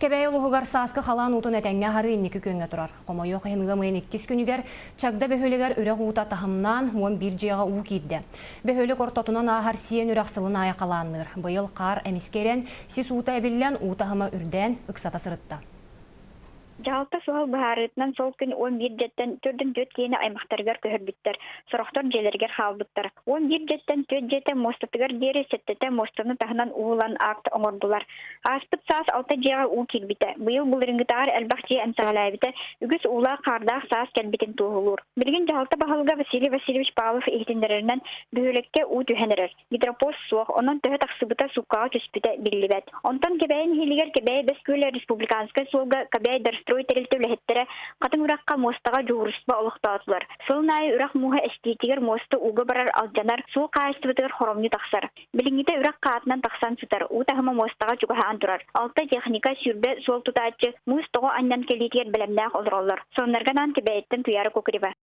Кэбээйи улууһугар сааскы халаан уутун этэҥҥэ аһарыы инники күөҥҥэ турар. Хомойуох иһин ыам ыйын иккис күнүгэр Чагда бөһүөлэгэр үрэх уута таһымнаан, 11 дьиэҕэ уу киирдэ. Бөһүөлэк ортотунан ааһар сиэн үрэх сылын аайы халаанныыр. Быйыл хаар эмискэ ирэн, сис уута эбиллэн, уу таһыма үрдээн, ыксата сырытта. Дьаһалта суһал быһаарыытынан сол күн 11 дьиэттэн 44 киһини аймахтарыгар көһөрбүттэр, сорохтор дьиэлэригэр хаалбыттар. 11 дьиэттэн түөрт дьиэтэ муостатыгар диэри сэттэтэ муостаны таһынан уу ылан акт оҥордулар. Ааспыт саас алта дьиэҕэ уу киирбитэ. Быйыл былырыыҥҥытааҕар элбэх дьиэ эмсэҕэлээбитэ, үгүс уулаах-хаардаах саас кэлбитин туоһулуур. Билигин дьаһалта баһылыга Василий Васильевич Павлов иһитиннэрэринэн, бөһүөлэккэ уу түһэн эрэр. Гидропост суох, онон төһө тахсыбыта сууккаҕа түспүтэ биллибэт. Онтон Кэбээйи нэһилиэгэр Кэбээйи Бэс Күөлэ республиканскай суолга Кэбээйи Дорстрой тэрилтэ үлэһиттэрэ Хатыҥ үрэххэ муостаҕа дьуһуурустуба олохтоотулар. Сылын аайы үрэх мууһа эстиитигэр муоста ууга барар алдьанар, суол хаһаайыстыбатыгар хоромньу тахсар. Билиҥҥитэ үрэх хаатынан тахсан сытар, уу таһыма муостаҕа чугаһаан турар. Алта техника, 20 суол тутааччы муус тоҕо анньан кэлиитигэр бэлэмнээх олороллор. Сонуннарга анаан Кэбээйиттэн Туйаара Кукарева.